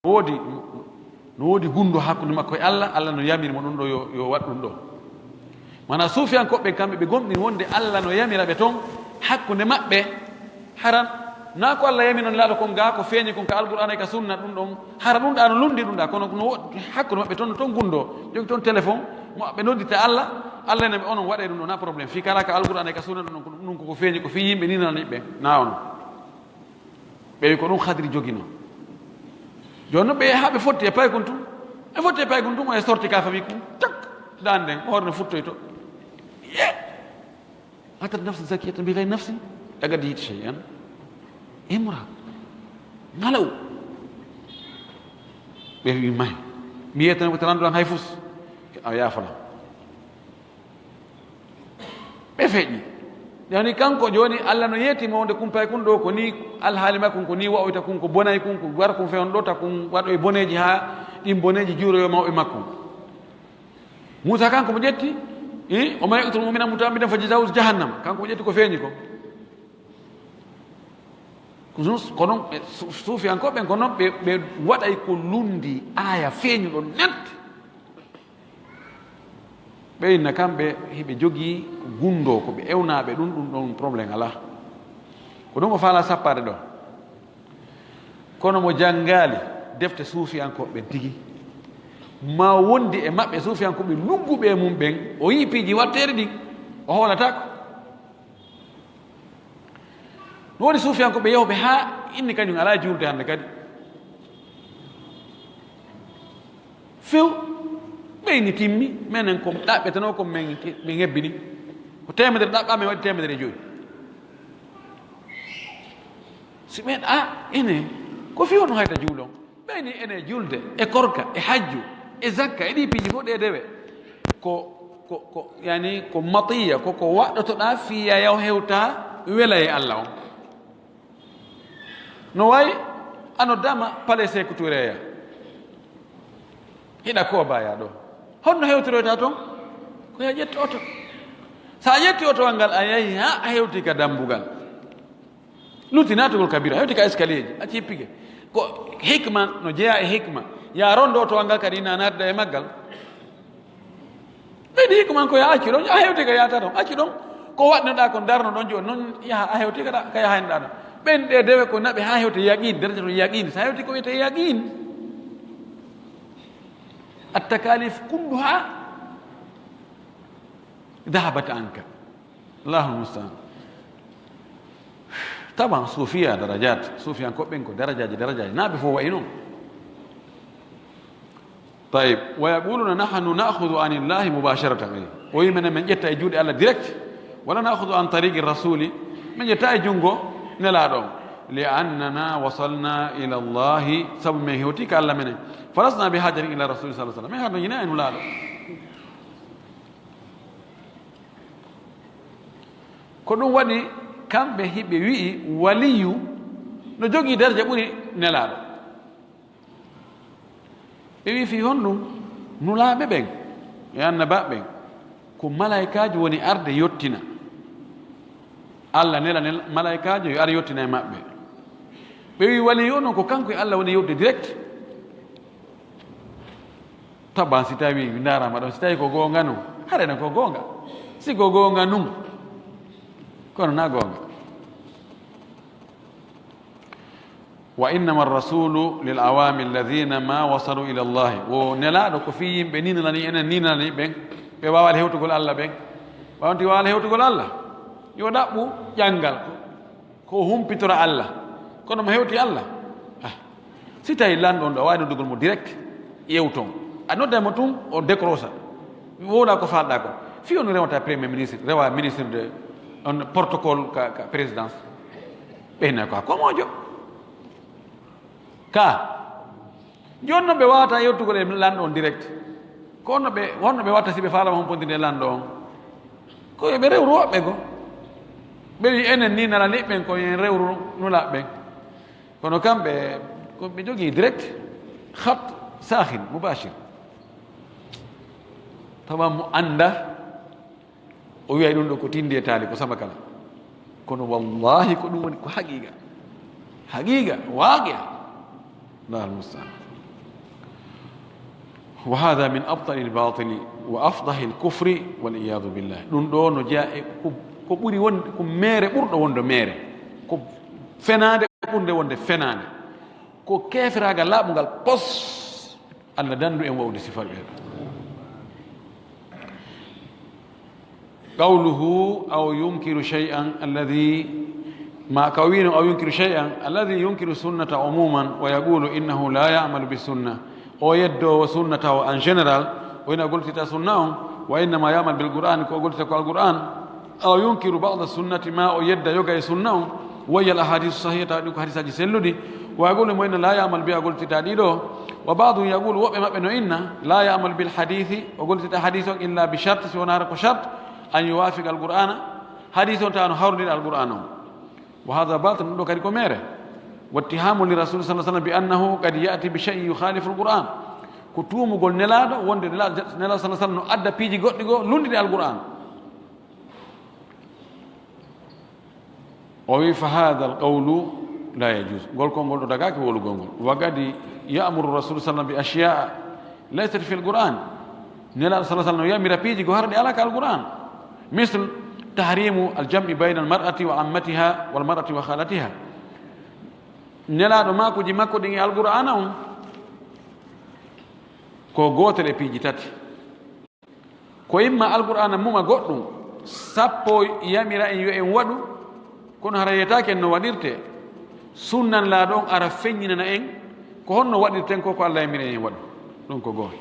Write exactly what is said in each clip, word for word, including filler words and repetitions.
woodi, no woodi gunndo hakkunde makko e Allah, Allah no yamiri mo ɗum ɗo yo, yo waɗ ɗum ɗo. Mana suufiyankooɓe kamɓe ɓe gomɗini wonde Allah no yamira ɓe toon hakkunde maɓɓe, haran na ko Allah yamino Nelaaɗo kon gaa ko feeñi kon ka Alqur'aana e ka Sunna ɗum ɗon, hara ɗum ɗa no lundi ɗum ɗa, kono no wo-, hakkunde maɓɓe toon, no toon gunndo, jogi toon téléphone, mo ɓe noddirta Allah, Allah ne ɓe onon waɗe ɗum ɗo, na problème. Fii kala ka Alqur'aana e ka Sunna ɗum ɗon, ko ɗum ɗum koko feeñi, ko fii yimɓe ni nana niɓɓe, na on. Ɓe wi ko ɗum Khadri jogino. Jooni noon ɓe yaha ɓe fotti e paykun tun. Ɓe fotti e paykun tun, o e sorti ka famille kun. Cak! Daan nden, hoore no futtoyto. Ye! Atat nafsan zakiyatan bi ghayri nafsin. Laqad ji'ti shay'an imra. Ngalaw. Ɓe wi may. Mi yetan ko taranduɗan hay fus. A yaafana. Ɓe feƴƴi. Yani kanko jooni Allah no yeeti mo wonde kumpay kun ɗo ko ni alhaali makkun ko ni wa'oyta kun ko bonay kun ko war kun fewon ɗo ta kun waɗo e boneeji haa ɗin boneeji juuroyo mawɓe makkun. Muusa kanko mo ƴetti, i, "Wa man yaqtul mu'minan muta'ammidan fajaza'uhu jahannam." Kanko mo ƴetti ko feeñi ko. Ko non, ko non ɓe su-, suufiyankooɓe ɓen ko non ɓe, ɓe waɗay ko lundi aaya feeñuɗo net. Ɓe inna kamɓe hiɓe jogii gunndoo ko ɓe ewnaaɓe ɗum, ɗum ɗon problème alaa. Ko ɗum o faalaa sappaade ɗon. Kono mo janngaali defte suufiyankooɓe ɓen tigi, ma wondi e maɓɓe suufiyankooɓe lugguɓe e mum ɓen, o yii piiji watteeri ɗin, o hoolataako. No woni suufiyankooɓe yewɓe haa inni kañum alaa juulde hannde kadi. Few, ɓeyni timmi, menen ko ɗaɓɓetenoo ko men, men hebbini. Ko teemedere ɗaɓɓaa, men waɗi teemedere e joyi. Si ɓen, a, ene, ko few no hayta juulon. Ɓeyni ene julde, e korka, e hajju, e zakka, e ɗi piiji fof ɗe dewe. Ko, ko, ko, yani, ko matiya, ko, ko waɗɗotoɗaa fiya yaw hewta wela e Allah on. No wayi, ano dama pale Seeku Tureya. Hiɗa koobaya ɗo. Honno hewtiroyta toon? Ko ya ƴettu oto. Sa ƴetti otowal ngal, a yahi haa a hewti ka dambugal. Lutti naatugol kabira, hewti ka escalier ji, a cippike. Ko hikma no jeyaa e hikma. Ya rondo otowal ngal kadi na naatda e maggal. Ɓeydi hikma ko ya accu ɗon, a hewti ka yaata ɗon, accu ɗon. Ko waɗnoɗaa kon darno ɗon jooni, noon yaha a hewti ka ɗa, ka yaha hen ɗa ɗon. Ɓen ɗe dewe ko naɓe haa hewte yaqiin, daraja to yaqiin. Sa hewti ko wiyete yaqiin. At-takalif kulluha dhahabat anka. Allahul mustaan. Taban suufiya darajat, suufiyankooɓe ɓen ko darajaaji, darajaaji. Naa ɓe fof wayi noon. Tayib, wa yaquluna nahnu na'khudhu anillahi mubasharatan. Ay, o wi menen men ƴetta e juuɗe Allah direct. Wala na'khudhu an tariqi rasuli, men ƴetta e junngo Nelaaɗo on. Li annana wasalna ila Allahi, sabu men hewti ka Allah menen. Falasna bi hajatin ila rasuli sallallahu alaihi wasallam. Men haɗo yina e Nulaaɗo. Ko ɗum waɗi kamɓe hiɓe wi'i waliyu no jogii daraja ɓuri Nelaaɗo. Ɓe wi'i fii honɗum? Nulaaɓe ɓen e annabaaɓe ɓen ko malaykaajo woni arde yottina. Allah nela, nela malaykaajo yo ar yottina e maɓɓe. Ɓe wi'i waliyu o noon ko kanko e Allah woni yewtude direct. Taban si tawi ndaarama ɗon, si tawi ko goonga nun, harena ko goonga. Si ko goonga nun, kono na goonga. Wa innama rasulu lil awami alladhina ma wasalu ila Allahi. Wo Nelaaɗo ko fii yimɓe ninanani enen, ninanani ɓen, ɓe waawali hewtugol Allah ɓen. Ɓawanti waawali hewtugol Allah, yo ɗaɓɓu ƴanngal. Ko humpitora Allah, kono mo hewti Allah. Ah. Si tawi lanɗo on ɗo, a waawi noddugol mo direct, yewton. A nodda mo tun, o décrocha. Wowla ko faalɗa ko. Fii on rewata premier ministre, rewa ministre de, on protocole ka, ka présidence. Ɓeyna ko a komojo. Ka. Jooni noon ɓe waawata yewtugol e lanɗo on direct. Ko honno ɓe, honno ɓe watta si ɓe faalama humpondinde e lanɗo on? Ko yo ɓe rewru woɓɓe goo. Ɓe wi enen ni nana niɓɓen ko en rewru nulaaɓe ɓen. Kono kamɓe, ko ɓe jogii direct, khat sahin, mubashir. Tawa mo annda, o wiyay ɗum ɗo ko tindi e taali, ko sama kala. Kono wallahi ko ɗum woni, ko haqiqa. Haqiqa, waqi'a. Allahul musta'an. Wa hada min abtali lbatili wa afdahi lkufri, wal iyadu billah. Ɗum ɗo no jeya e ko, ko ɓuri wonde, ko meere ɓurɗo wonde meere, ko fenaande ɓurnde wonde fenaande, ko keeferagal laaɓungal pos. Allah dandu en wawde sifal ɓe. Qawluhu, aw yunkiru shay'an alladhi, ma ka wino, aw yunkiru shay'an alladhi yunkiru sunnata umuman wa yaqulu innahu la ya'malu bi sunna. O yeddowo sunna taw en général, o ina goltita sunna on, wa innama ya'mal bil qur'an, ko o goltita ko al qur'an. Aw yunkiru ba'da sunnati, ma o yedda yoga e sunna on, wa hiya al ahadithu sahiha, taw ɗum ko hadisaji selluɗi. Wa yaqulu, mo inna la ya'mal bi, a goltita ɗiɗo. Wa ba'duhum yaqulu, woɓɓe maɓɓe no inna, la ya'mal bil hadithi, o goltita hadith on illa bi shart, si wona hara ko shart, an yuwafiqa al qur'ana, hadith on tawa no hawrondira al qur'an on. Wa hadha batil, ɗum ɗo kadi ko meere. Wattihamu li rasul sallallahu alaihi wasallam bi annahu qad ya'ti bi shay'in yukhalifu al qur'an, ko tuumugol nelaɗo wonde nelaɗo, nelaɗo sallallahu alaihi wasallam no adda piiji goɗɗi goo lunndini al qur'an. O wi, fa hada al qawlu la yajuz, ngol konngol ɗo dagaaki wowlugol ngol. Wa qad ya'muru rasul sallam bi ashya'a laysat fi al qur'an, nelaɗo sallallahu alaihi wasallam no yamira piiji goo hara ɗi alaa ka al qur'an, misl tahrimu al jam'i bayna al mar'ati wa ammatiha wal mar'ati wa khalatiha. Nelaɗo maakuji makko ɗin e al qur'ana on ko gootere e piiji tati. Ko imma Alqur'aana muma goɗɗum, sappo yamira en yo en waɗu, kono hara yeetaaki en no waɗirtee. Sunnan laaɗo on ara feññinana en ko honno waɗirten ko, ko Alla yamiri en en waɗu. Ɗum ko gooto.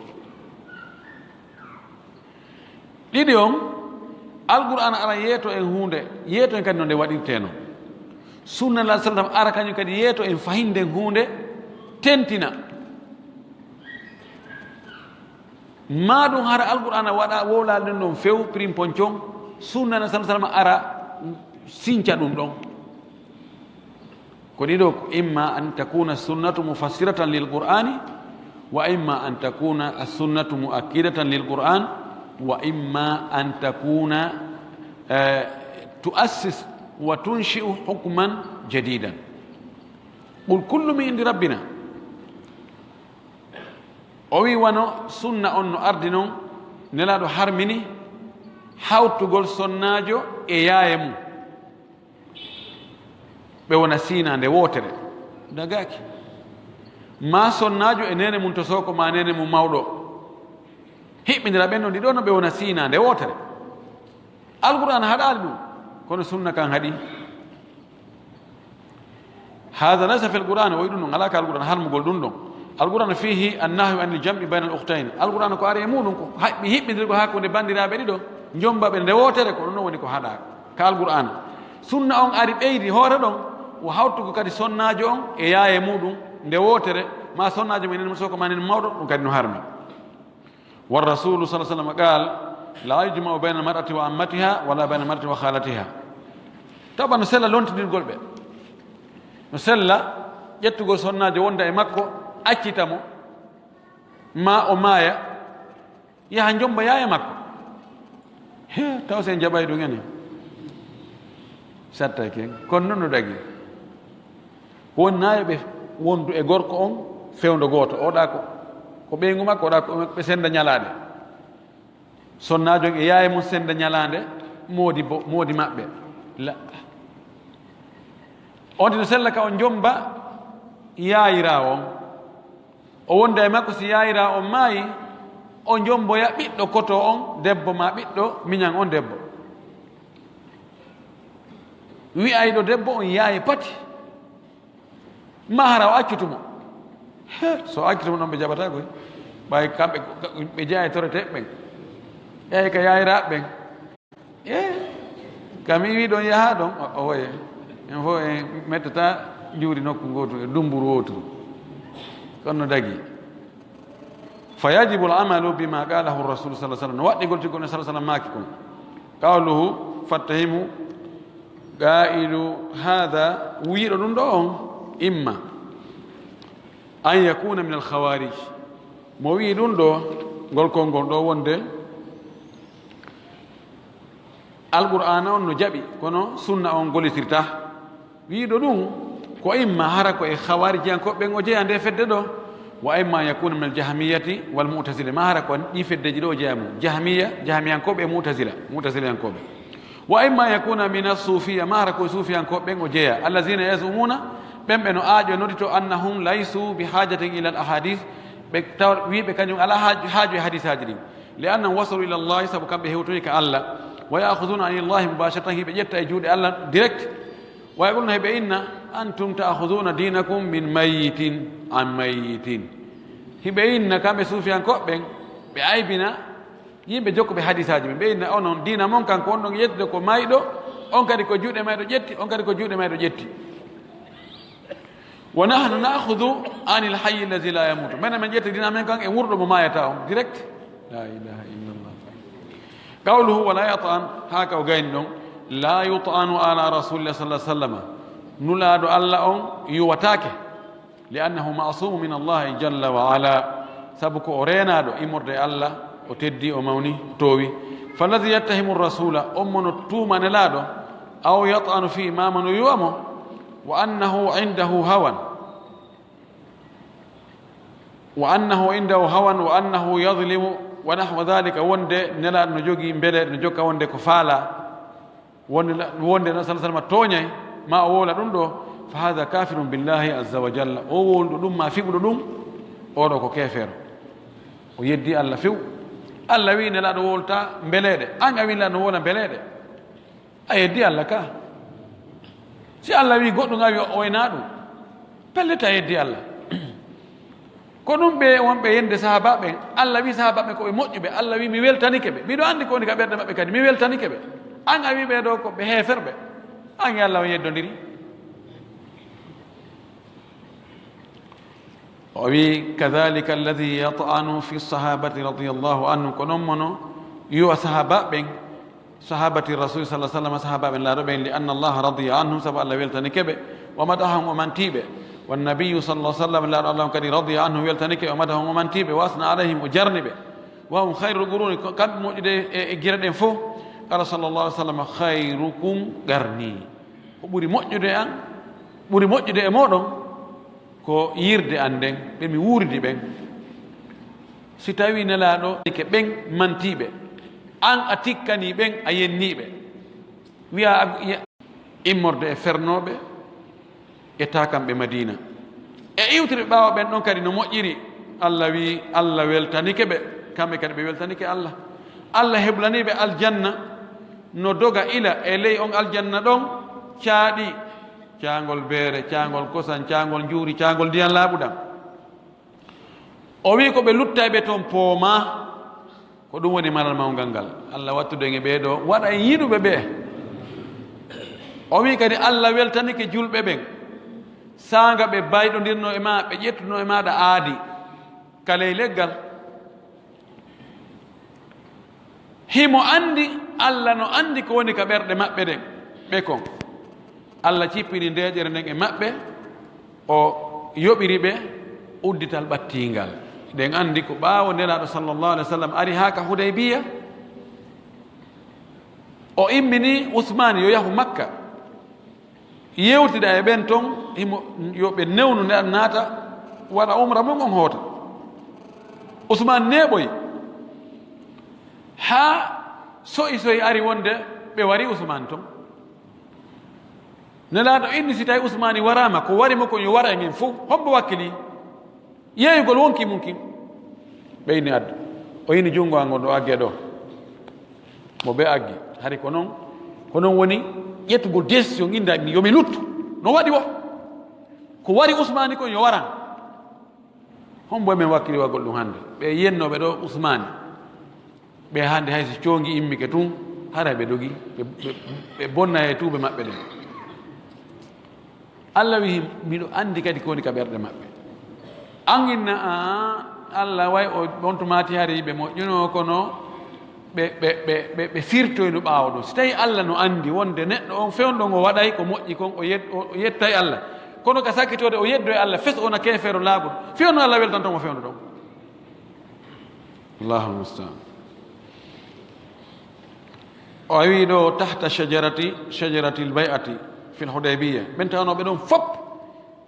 Ɗiɗi on, Alqur'aana ara yeeto en huunde, yeeto en kadi no nde waɗirtee non. Sunnan laaɗo sallam ara kañum kadi yeeto en fahinden huunde, tentina. Maa ɗum hara Alqur'aana waɗa wowlaali ɗum ɗon few, pirimpoñcon, sunna na sallallahu alaihi wasallam ara sinca ɗum ɗon. Ko ɗiɗo, ko imma an takuna sunnatu mufassiratan lil Qur'ani, wa imma an takuna as-sunnatu muakkidatan lil Qur'an, wa imma an takuna, eh, tuassis wa tunshi'u hukman jadidan. Qul kullu min indi rabbina. O wi wano sunna on no ardi non, Nelaaɗo harmini hawtugol sonnaajo e yaaye mum. Ɓe wona siinaande wootere. Dagaaki. Maa sonnaajo e neene mum to sooko, maa neene mum mawɗo. Hiɓɓindira ɓen non ɗiɗo no ɓe wona siinaande wootere. Alqur'aana haɗaali ɗum, kono sunna kan haɗi. Hada laysa fil Qur'an, o wi ɗum ɗon alaa ka Alqur'aana, harmugol ɗum ɗon. Alqur'aana fihi annahyu anil jam'i bayna al ukhtayn. Alqur'aana ko ari e muɗum ko haɓɓi hiɓɓindirgol hakkunde banndiraaɓe ɗiɗo, jomba ɓe nde wootere, ko ɗum ɗon woni ko haɗaa ka Alqur'aana. Sunna on ari ɓeydi hoore ɗon, o hawtugo kadi sonnaajo on e yaaye muɗum nde wootere, maa sonnaajo mum e neene mum sooko maa neene mum mawɗo, ɗum kadi no harmi. Wa rasulu sallallahu alaihi wasallam qal, la yujma'u bayna al-mar'ati wa ammatiha wala bayna al-mar'ati wa khalatiha. Tawa no sella lontindirgol ɓe. No sella ƴettugol sonnaajo wonda e makko, accita mo, ma o maaya, yaha jomba yaaye makko. He, taw sen jaɓay ɗum enen. Sattake, kono non no dagi. Ko woni naayɓe wondu e gorko on fewndo gooto. Oɗa ko, ko ɓeyngu makko, oɗa ko ɓe senda ñalaande. Sonnaajo on e yaaye mum senda ñalaande, moodi bo, moodi maɓɓe. La. On tino sella ka on jomba yaayiraawo on. O wonda e makko si yaayiraawo on maayi, o jomboya ɓiɗɗo koto on debbo ma ɓiɗɗo miñan on debbo. Wi'ayɗo debbo on yaaye pati. Ma hara o accutu mo. He, so o accutu mo, non ɓe jaɓata koy. Ɓay kamɓe, ɓe jeya e toreteeɓe ɓen. Ɓe ka yaayiraaɓe ɓen. E, ka mi wi ɗon yaha ɗon, o, o woye. En fof en mettata juuri nokku ngootu, e dummburu wootu. Kono no dagi. Fa yajibu al-amalu bima qalahu ar-rasul sallallahu alaihi wasallam. No waɗɗigol tigol ne sallallahu alaihi wasallam maaki kon. Qawluhu, fattahimu, qailu hadha, wiiɗo ɗum ɗo on, imma an yakuna min al-khawarij. Mo wii ɗum ɗo, ngol konngol ɗo wonde Alqur'aana on no jaɓi, kono sunna on gollitirta. Wiiɗo ɗum, ko imma hara ko e khawarijiyankooɓe ɓen o jeya nde fedde ɗo, Wa imma an yakuna min aljahmiyati walmutazila, ma hara ko ɗi feddeji ɗo o jeeya mum, jahmiya, jahmiyankooɓe e mutazila, mutazilayankooɓe. Wa imma an yakuna min assufiya, ma hara ko sufiyankooɓe ɓen o jeeya, allazina yazumuna, ɓen ɓe no aaƴo noddito, annahum laysu bi hajatin ila al ahadith, ɓe taw wiiɓe kañum ala haaj- haaju e hadisaaji ɗin, li annahum wasalu ila llahi, sabu kamɓe hewtoyi ka Allah, wa yaakhuduna an illahi mubasharatan, hiɓe ƴetta e juuɗe Allah direct. Wa yaquluna, hiɓe inna, antum taakhuduna dinakum min mayyitin an mayyitin. Hiɓe inna kamɓe suufiyankooɓe ɓen, ɓe aybina yimɓe jokkuɓe hadisaaji ɓen. Ɓe inna onon diina mon kan ko on ɗon yettude ko mayɗo, on kadi ko juuɗe mayɗo ƴetti, on kadi ko juuɗe mayɗo ƴetti. Wa nahnu naakhudhu anil hayyi allazi la yamutu. Menen men ƴetta diina men kan e murɗo mo maayata on direct. La ilaha illallah. Qawluhu wa la yat'an, haa ka o gayni ɗon, la yut'anu ala rasulillah sallallahu alaihi wasallam. Nulaaɗo Allah on yuwataake, li annahu ma'sumu min Allah jalla wa ala, sabu ko o reenaaɗo immorde e Allah, o teddi, o mawni, o toowi. Fallazi yattahimu rasula, on mo no tuuma Nelaaɗo, aw yat'anu fi, ma mo no yuwa mo, wa annahu indahu hawan, wa annahu indahu hawan, wa annahu yadhlimu, wa nahwa dhalika, wonde Nelaaɗo no jogii mbele, no jokka wonde ko faala, wonde la-, wonde no sallallahu alaihi wasallam tooñay, ma o wowla ɗum ɗo, fa hadha kafirun billahi azza wa jalla. O wowluɗo ɗum, ma fiɓuɗo ɗum, oɗo ko keefeero. O yeddi Allah few. Allah wi Nelaaɗo wowlata mbeleeɗe. An a wi Nelaaɗo no wowla mbeleeɗe. A yeddi Allah ka. Si Allah wi goɗɗum, a wi o wayna ɗum. Pellet a yeddi Allah. Ko ɗum ɓe wonɓe yende sahaaba ɓen, Allah wi sahaaba ɓen ko ɓe moƴƴuɓe, Allah wi mi weltanike ɓe. Miɗo anndi ko woni ka ɓerɗe maɓɓe kadi, mi weltanike ɓe. An a wi ɓe ɗo ko ɓe heeferɓe. An e Allah on yeddondiri. O wi, kadhalika alladhi yat'anu fi sahabati radiyallahu anhu, ko non mono yuwa sahaba ɓen, sahabati rasul sallallahu alaihi wasallam, sahaba ɓen laaɗo ɓen, li anna Allah radiya anhum, sabu Allah weltanike ɓe, wa madahum, o mantiɓe, wa nabiyyu sallallahu alaihi wasallam, laaɗo Allah on kadi radiya anhum, weltanike, wa madahum, o mantiɓe, wa asna alaihim, o jarni ɓe, wa hum khairul quruni, ko kamɓe moƴƴude e, e gire ɗen fof. Qala sallallahu alaihi wasallam, khairukum qarni, ko ɓuri moƴƴude e an, ɓuri moƴƴude e moɗon, ko yirde an nden, ɓe mi wuuridi ɓen. Si tawi Nelaaɗo ke ɓen mantiiɓe, an a tikkanii ɓen, a yennii ɓe. Wiya a, ya-, immorde e fernooɓe e taakamɓe Madiina. E iwtiri ɓaawo ɓen ɗon kadi no moƴƴiri. Allah wi, Allah weltanike ɓe, kamɓe kadi ɓe weltanike Allah. Allah heblanii ɓe aljanna, no doga ila e ley on aljanna ɗon caaɗi. Caangol beere, caangol kosan, caangol njuuri, caangol ndiyan laaɓuɗan. O wi ko ɓe luttayɓe toon poomaa, ko ɗum woni malal mawngal ngal. Allah wattude en e ɓee ɗoo, waɗa en yiɗuɓe ɓee. O wi kadi Allah weltanike julɓe ɓen, saanga ɓe bayɗondirno e maa, ɓe ƴettuno e maaɗa aadi, ka ley leggal. Himo anndi, Allah no anndi ko woni ka ɓerɗe maɓɓe ɗen, ɓe kon. Allah cippini ndeeƴere nden e maɓɓe, o yoɓiri ɓe uddital ɓattiingal. Ɗen anndi ko ɓaawo Nelaaɗo sallallahu alaihi wasallam ari haa ka Hudaybiya, o immini Usmaan yo yahu Makka. Yewtida e ɓen ton, himo, yo ɓe newnu ne naata, waɗa umra mum on hoota. Usmaan neeɓoyi. Haa so'i so'i ari wonde ɓe wari Usmaan ton. Nelaaɗo inni si tawi Usmaani waraama, ko wari mo kon yo wara e men fof. Hombo wakkili? Yeeyugol wonki mum kin. Ɓe inni addu. O yini junngo an ngon ɗo agge ɗo. Mo ɓe aggi. Hari ko non, ko non woni ƴettugol décision, innda mi, yo mi luttu. No waɗi wo? Ko wari Usmaani kon yo waran. Hombo e men wakkili wagol ɗum hannde? Ɓe yennooɓe ɗo Usmaani. Ɓe hannde hay so coongi immike tun, haray ɓe dogi, ɓe, ɓe, ɓe bonna e tuuɓe maɓɓe ɗen. Allah wi'i, miɗo anndi kadi ko woni ka ɓerɗe maɓɓe. An inna, a, Allah way o, on tumaati hari ɓe moƴƴuno, kono ɓe, ɓe, ɓe, ɓe, ɓe firtoyno ɓaawo ɗum. Si tawi Allah no anndi wonde neɗɗo on fewndo ngo waɗay ko moƴƴi kon, o yet-, o, o yettay Allah. Kono ka sakkitoode o yeddo e Allah, fes ona keefeero laaɓuɗo. Fewndo Allah weltanto mo fewndo ɗon. Allahu musta'an. O wi ɗo, tahta shajarati, shajaratil bay'ati fil Hudaybiyya. Ɓen tawnooɓe ɗon fop,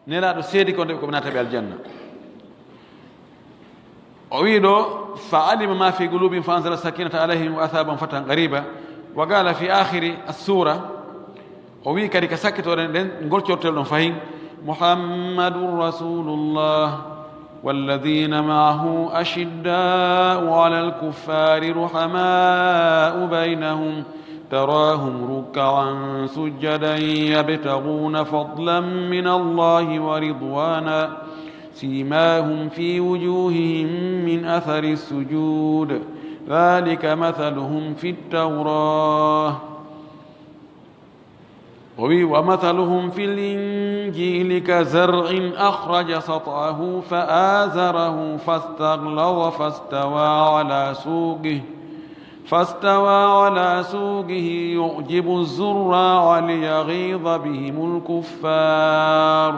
Nelaaɗo seedi ko nde ko ɓe naata ɓe aljanna. O wii ɗo, "فعلم ما في قلوبهم فأنزل السكينة عليهم وأثابهم فتحا قريبا." وقال في آخر السورة, o wii kadi ka sakkitoore nden, ngol cortel ɗon fahin, "محمد رسول الله والذين معه أشداء على الكفار رحماء بينهم تراهم ركعا سجدا يبتغون فضلا من الله ورضوانا سيماهم في وجوههم من أثر السجود ذلك مثلهم في التوراة." O wi, "ومثلهم في الإنجيل كزرع أخرج شطأه فآزره فاستغلظ فاستوى على سوقه، فاستوى على سوقه يعجب الزراع ليغيظ بهم الكفار."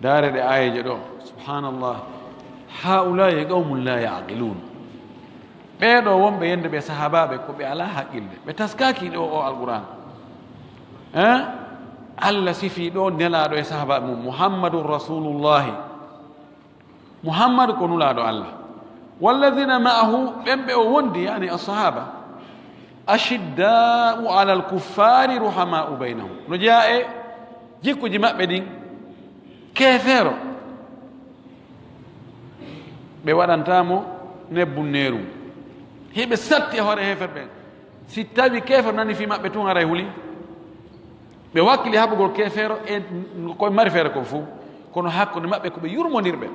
Ndaare ɗe aayeeje ɗo, subhanallah. "هؤلاء قوم لا يعقلون." Ɓee ɗo wonɓe yende ɓe sahaabaaɓe ko ɓe alaa haqqille, ɓe taskaaki ɗo o Alqur'aan. Eh? Allah sifii ɗo Nelaaɗo e sahaabaaɓe mum, "محمد رسول الله." Muhammad ko Nulaaɗo Allah. "والذين معه", ɓen ɓe o wondi, yani ashaaba. "أشداء على الكفار رحماء بينهم." No jeyaa e jikkuji maɓɓe ɗin, keefeero. Ɓe waɗantaa mo nebbun neerum. Hiɓe satti e hoore heeferɓe ɓen. Si tawi keefeero nani fii maɓɓe tun, haray huli. Ɓe wakkili haɓugol keefeero e ko ɓe mari feere kon fow. Kono hakkunde maɓɓe ko ɓe yurmondirɓe.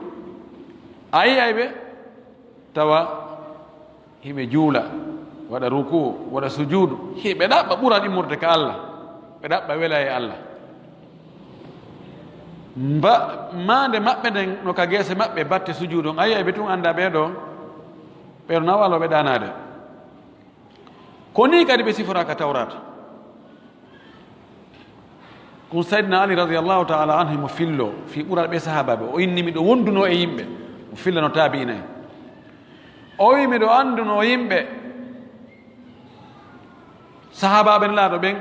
A yi'ay ɓe, tawa hiɓe juula, waɗa rukuu, waɗa sujuudu. Hiɓe ɗaɓɓa ɓural immorde ka Allah. Ɓe ɗaɓɓa wela e Allah. Mba-, maande maɓɓe nden no ka geese maɓɓe batte sujuudu on. A yi'ay ɓe tun, anndaa ɓee ɗo, ɓee ɗo na waalooɓe ɗaanaade. Ko nii kadi ɓe siforaa ka Tawraata. Kun Sayyidina Ali radiyallahu ta'ala anhu mo fillo fii ɓural ɓee sahaabaaɓe. O inni, "Miɗo wondunoo e yimɓe." O filla no taabi'ina en. O wi, "Miɗo anndunoo yimɓe, sahaabaaɓe Nelaaɗo ɓen,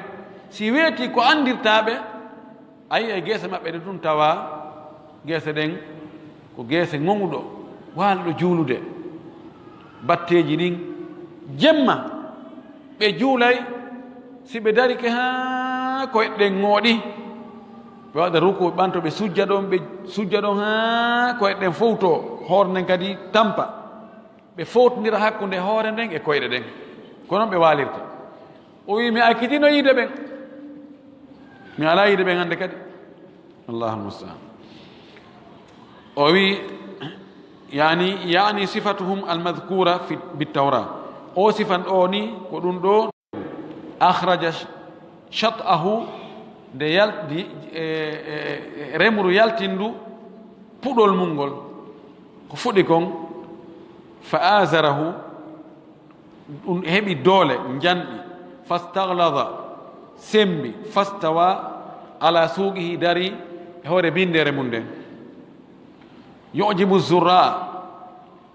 si weetii ko anndirtaa ɓe, a yi'ay geese maɓɓe ɗen tun, tawa geese ɗen ko geese ŋoŋuɗo, waalɗo juulude. Batteeji ɗin jemma, ɓe juulay, si ɓe darike haa koyɗe ɗen ŋooɗi, ɓe waɗa rukuu, ɓe ɓanto, ɓe sujja ɗon, ɓe sujja ɗon haa koyɗe ɗen fowto, hoore nden kadi tampa. Ɓe fowtondira hakkunde hoore nden e koyɗe ɗen. Ko non ɓe waalirta." O wi, "Mi akitino yiide ɓen. Mi alaa yiide ɓen hannde kadi." Allahul musta'an. O wi, yani, yani sifatuhum almadhkura fi, bit Tawra. O sifan ɗo ni, ko ɗum ɗo, "Akhraja shat'ahu", nde yal-, ndi, e, e, e, remru yaltindu puɗol mum ngol. Ko fuɗi kon, "fa azarahu", ɗum heɓi doole, njanɗi, "fastaghlada", sembi, "fastawa ala suqihi", dari e hoore binndere mum nden. "Yu'jibu zurra",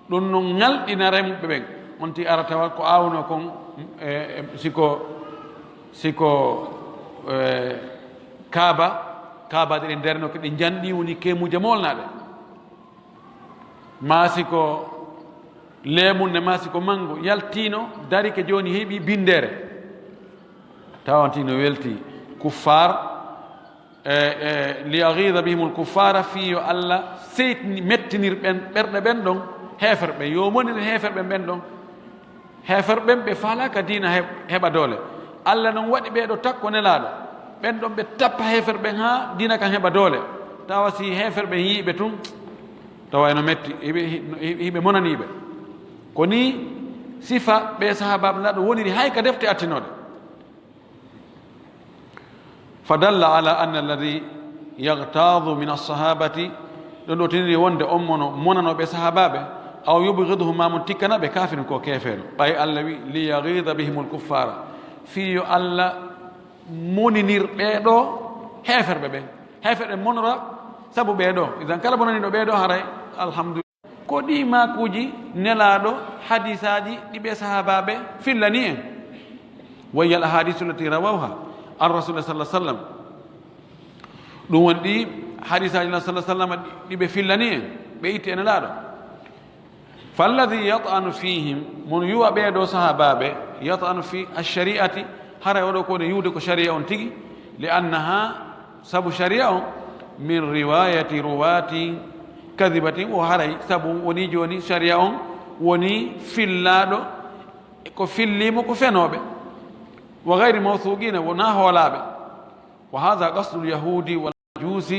ɗum no ŋalɗina remɓe ɓen. On ti ara tawa ko aawno kon, e, e, siko, siko, e, kaaba, kaabaaji ɗin darino ko ɗi njanɗi, woni kemuuje moolnaaɗe. Maa si ko leemunde, maa si ko manngo, yaltiino, darike jooni, heɓi binndere. Tawanti no welti kuffaar, e, e, "li yaghiza bihimul kuffaara", fii yo Allah seytini, mettinir ɓen, ɓerɗe ɓen ɗon, heeferɓe, yo monir heeferɓe ɓen ɗon. Heeferɓe ɓen ɓe faalaaka diina he-, heɓa doole. Allah non waɗi ɓee ɗo takko Nelaaɗo. Ɓen ɗon ɓe tappa heeferɓe ɓen haa diina kan heɓa doole. Tawa si heeferɓe ɓen yi'i ɓe tun, tawa eno metti, hiɓe, hi-, hiɓe monanii ɓe. Ko nii sifa ɓee sahaabaaɓe Nelaaɗo woniri hay ka defte attinooɗe. Fa dalla ala anna alladhi yaghtadu min as-sahabati, ɗum ɗo tiniri wonde on mono monano ɓe sahaabaaɓe, aw yubghiduhum, ma mo tikkana ɓe, kafirun ko keefeero. Ɓay Allah wi, "li yaghiza bihimul kuffara", fii yo Allah moninir ɓee ɗo heeferɓe ɓe. Heeferɓe monora sabu ɓee ɗo. Idan kala bonaniiɗo ɓee ɗo, haray alhamdulillah. Ko ɗii maakuuji Nelaaɗo, hadiisaaji ɗi ɓee sahaabaaɓe fillani en. Wa hiya al ahadisu allati rawawha an Rasulillah sallallahu alaihi wasallam. Ɗum woni ɗii hadiisaaji Nelaaɗo sallallahu alaihi wasallam ɗi ɓe fillani en, ɓe itti e Nelaaɗo. فالذي يطعن فيهم, mon yuwa ɓee ɗoo sahaabaaɓe, يطعن في الشريعة, haray oɗo ko ne yuwde ko sharia on tigi, لأنها, sabu sharia on, من رواية رواة كذبة, o haray sabu woni jooni sharia on woni fillaaɗo, ko filliimo ko fenooɓe, وغير موثوقين, wonaa hoolaaɓe. وهذا قصد اليهود والمجوس,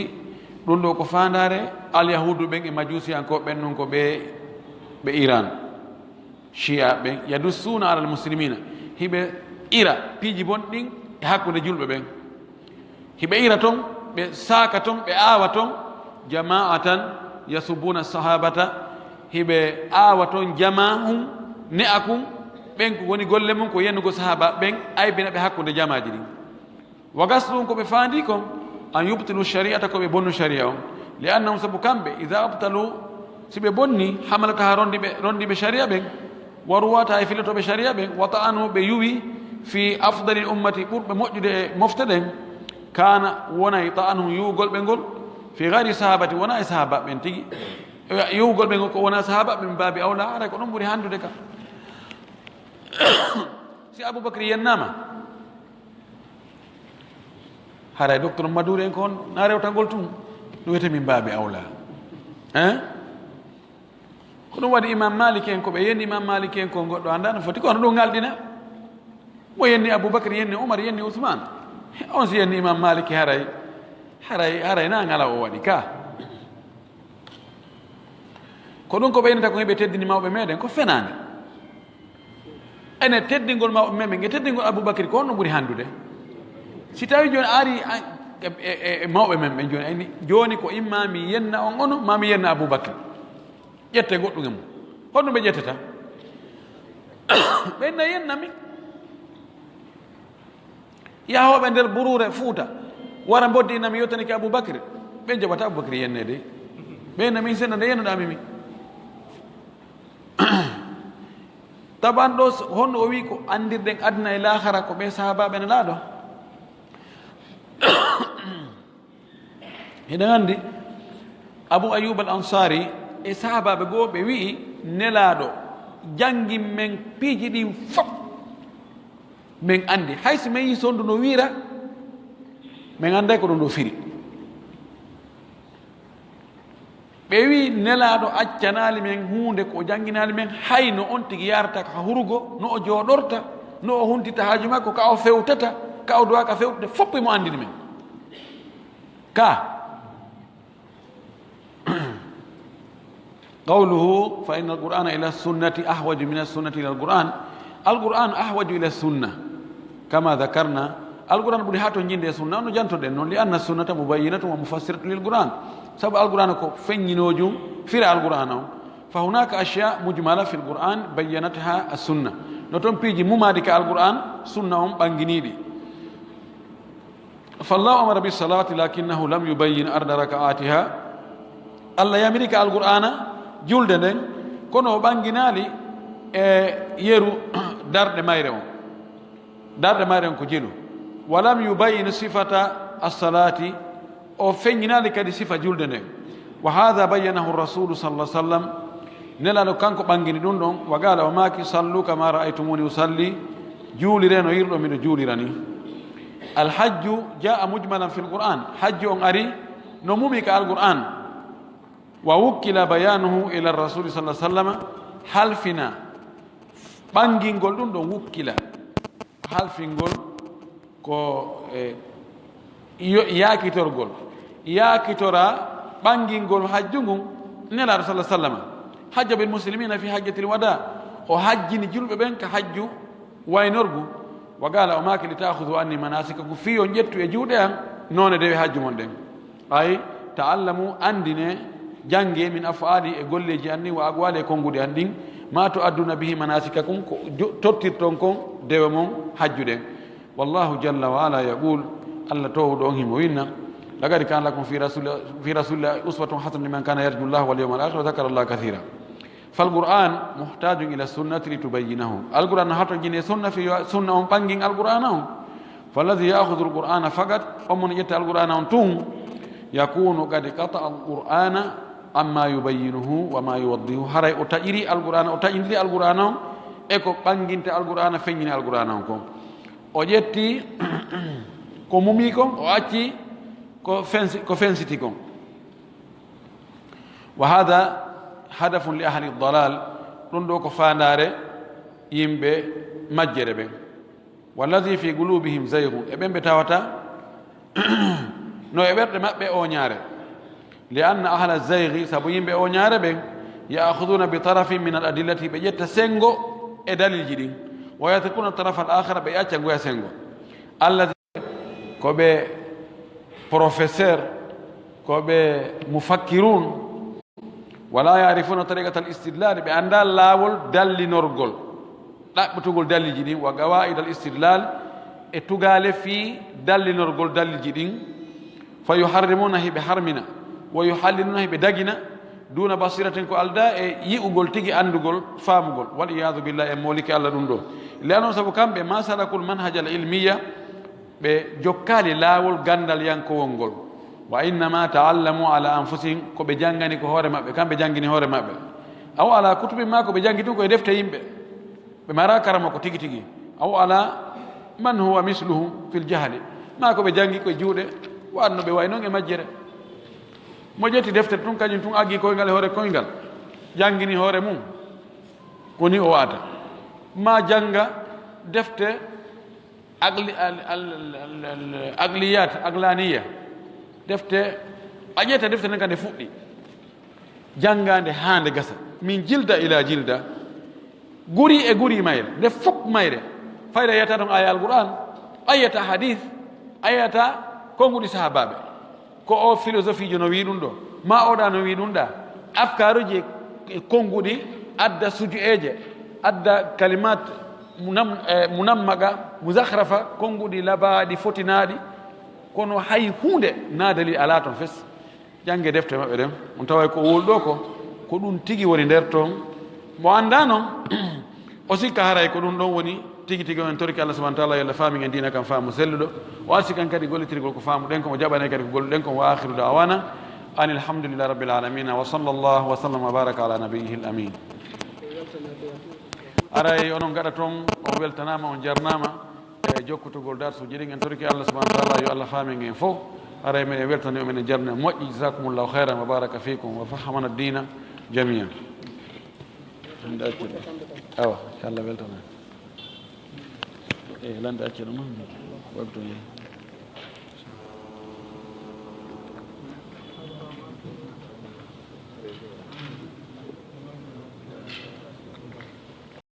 ɗum ɗo ko faandaare alyahuudu ɓen e majuusiyankooɓe ɓen, ɗum ko ɓe, ɓe Iran, Shia ɓen, يدسون على المسلمين, hiɓe ira piiji bonɗi ɗin e hakkunde julɓe ɓen, hiɓe ira ton, ɓe saaka ton, ɓe aawa ton, جماعة يسبون الصحابة, hiɓe aawa ton jamaahun, ne'akun, ɓen ko woni golle mun ko yenugol sahaaba ɓen, aybina ɓe hakkunde jamaaji ɗin. وقصدهم, ko ɓe faandi kon, أن يبطلوا الشريعة, ko ɓe bonnu sharia on. لأنهم, sabu kamɓe, إذا أبطلوا, si ɓe bonni, حملتها, rondi ɓe, rondi ɓe sharia ɓen, ورواتها, e fillotooɓe sharia ɓen, وطعنوا, ɓe yuwi, في أفضل الأمة, ɓurɓe moƴƴude e mofte ɗen, كان, wonay, طعنهم, yuwugol ɓe ngol, في غير الصحابة, wonaa e sahaaba ɓen tigi. Yuwugol ɓe ngol ko wonaa sahaaba ɓen, من باب أولى, haray ko ɗum ɓuri handude ka. Si Abubakri yennaama, haray docteur Maduri en kon na rewtangol tun, ɗum wiyete من باب أولى. Hein? Ko ɗum waɗi Imam Maliki en, ko ɓe yenni Imam Maliki en kon, goɗɗo anndaa no foti, kono ɗum ŋalɗina. Mo yenni Abubakri, yenni Umar, yenni Usman. On si yenni Imam Maliki, haray, haray, haray na ŋala o waɗi ka. Ko ɗum ko ɓe innata ko hiɓe teddini mawɓe meɗen, ko fenaande. Ene teddingol mawɓe men, e teddingol Abubakri, ko honno ɓuri handude? Si tawi jooni a ari, a, e, e, e mawɓe men ɓen jooni, ayni, jooni ko imma mi yenna on ono, ma mi yenna Abubakri. Ƴette goɗɗum e mum. Honno ɓe ƴettata? Ɓe inna yenna mi. Yahooɓe nder Buruure Fuuta, wara mboddi inna mi yottanike Abubakri. Ɓe njaɓata Abubakri yenne de. Ɓe inna min senna nde yennuɗaa mi mi. Taban ɗo s-, honno o wi ko anndirɗen aduna e laakara ko ɓe sahaabaaɓe Nelaaɗo? Hiɗen anndi Abu Ayyub al Ansari e sahaabaaɓe goo ɓe wi'i Nelaaɗo janngin men piiji ɗin fof. Men anndi, hay so men yii sondu no wiira, men annday ko ɗum ɗo firi. Ɓe wi Nelaaɗo accanaali men huunde ko o jannginaali men, hay no on tigi yarata ka hurugo, no o jooɗorta, no o huntita haaju makko, ka o fewtata, ka o duwa ka fewtude, fof mo anndini men. Ka قوله: فإن القرآن إلى السنة أحوج من السنة إلى القرآن. القرآن أحوج إلى السنة كما ذكرنا. Alquran ɓuri haa to jinde e sunna, no jantoɗen noon, لأن السنة مبينة ومفسرة للقرآن. Sabu Alquran ko feññinoojum fira Alquran on. فهناك أشياء مجملة في القرآن بينتها السنة. No toon piiji mumaaɗi ka Alquran, sunna on ɓannginiiɗi. فالله أمر بالصلاة لكنه لم يبين عدد ركعاتها. Allah yamiri ka Alqur'aana julde nden, kono o ɓannginaali e yeru darɗe mayre on. Darɗe mayre on ko jelu. ولم يبين صفة الصلاة. O feññinaali kadi sifa julde nden. وهذا بينه الرسول صلى الله عليه وسلم. Nelaaɗo kanko ɓanngini ɗum ɗon. وقال, o maaki, صلوا كما رأيتموني أصلي. Juuliree no yiruɗon miɗo juulira ni. الحج جاء مجملا في القرآن. Hajju on ari no mumi ka Alqur'aan. ووكل بيانه إلى الرسول صلى الله عليه وسلم. Halfina ɓanngingol ɗum ɗon, wukkila. Halfingol ko, e, yo-, yaakitorgol. Yaakitora ɓanngingol hajju ngun Nelaaɗo صلى الله عليه وسلم. حج بالمسلمين في حجة الوداع. O hajjini julɓe ɓen ka hajju waynorgu. وقال, o maaki, لتأخذوا عني مناسككم, fii on ƴettu e juuɗe an noone dewe hajju mon ɗen. Ay, تعلموا, anndinee, janngee, من أفعالي, e golleeji an ɗin, وأقوالي, e konnguɗi an ɗin, ما تؤدون به مناسككم, ko jo-, tottirton kon dewe mon hajju ɗen. والله جل وعلا يقول, Allah toowuɗo on himo inna, لقد كان لكم في رسول، في رسول الله أسوة حسنة لمن كان يرجو الله واليوم الآخر وذكر الله كثيرا. فالقرآن محتاج إلى السنة لتبينه. Alqur'aan no hatojini e sunna fii yo sunna on ɓanngin Alqur'aana on. فالذي يأخذ القرآن فقط, on mo no ƴetta Alqur'aana on tun, يكون قد قطع القرآن amma yubayyinuhu wa ma yuwaddihu, haray o taƴiri Alqur'aana, o taƴindiri Alqur'aana on e ko ɓannginta Alqur'aana, feññini Alqur'aana on kon. O ƴetti ko mumi kon, o acci ko fensi-, ko fensiti kon. Wa hada hadafun li ahli dalal, ɗum ɗo ko faandaare yimɓe majjere ɓen. Wallazi fi qulubihim zayghun, e ɓen ɓe tawata no e ɓerɗe maɓɓe o ñaare. Li anna ahla zayghi, sabu yimɓe o ñaare ɓen, ya'khuduna bi tarafin min al adillati, ɓe ƴetta sengo e dalilji ɗin, wa yatrukuna tarafa al akhara, ɓe acca ngoya sengo. Allazi, ko ɓe professeur, ko ɓe mufakkirun, wala yarifuna tariqata al istidlal, ɓe annda laawol dallinorgol, ɗaɓɓutugol dalliji ɗin, wa qawaid al istidlal, e tugaale fii dallinorgol dalliji ɗin. Fa yuharrimuna, hiɓe harmina, wa yuhalliluna, hiɓe dagina, duna basiratin, ko alda e yi'ugol tigi, anndugol, faamugol. Wal iyadu billah, en moolike Allah ɗum ɗo. Li anno, sabu kamɓe, ma salakul manhaj al ilmiya, ɓe jokkaali laawol ganndalyankowol ngol. Wa innama taallamu ala anfusihim, ko ɓe janngani ko hoore maɓɓe, kamɓe janngini hoore maɓɓe. Aw ala kutubi, ma ko ɓe janngi tun ko e defte yimɓe, ɓe mara karama ko tigi tigi. Aw ala man huwa misluhum fil jahli, ma ko ɓe janngi ko e juuɗe wanno ɓe way non e majjere. Mo ƴetti deftere tun, kañum tun aggi koyngal e hoore koyngal, janngini hoore mum, ko ni o wa'ata. Ma jannga defte aqli-, al-, al-, al-, al-, aqliyat, aqlaniya. Defte, a ƴetta defte nden ka nde fuɗɗi. Jannga nde haa nde gasa. Min jilda ila jilda. Guri e guri mayre. Nde fof mayre. Fayre yiyata ɗon aya Alqur'an, a yiyata hadith, a yiyata konguɗi sahabaaɓe. Ko o philosophie jo no wi'i ɗum ɗo, ma oɗa no wi'i ɗum ɗa. Afkaaruji e konnguɗi adda suju'eeje, adda kalimat munam-, eh, munammaqa, muzakhrafa, konnguɗi labaaɗi, fotinaaɗi, kono hay huunde na dalil alaa toon fes. Jannge defte maɓɓe ɗen, on taway ko wol ɗo ko, ko ɗum tigi woni nder toon. Mo anndaa noon, o sikka haray ko ɗum ɗon woni tigi tigi. On torike Allah subhanahu wa ta'ala, yo Allah faamin en diina kan faamu selluɗo. O arsikan kadi gollitirgol ko faamuɗen kon, o jaɓanay kadi ko golluɗen kon. Wa akhiru da'wana anil hamdulillahi rabbil alamin. Wa sallallahu wa sallam wa baraka ala nabiyyihil amin. Aray onon gaɗa toon, on weltanaama, on jarnaama e jokkutugol darsuuji ɗin. En torike Allah subhanahu wa ta'ala, yo Allah faamin en fof. Aray meɗen weltani, meɗen jarna moƴƴi. Jazakumullahu khairan wa baraka fikum wa fahamana ad-dina jami'an. Lande accu ɗo. Awa, yo Allah weltana. Eh, lande accu ɗo noon. Waktu yehi.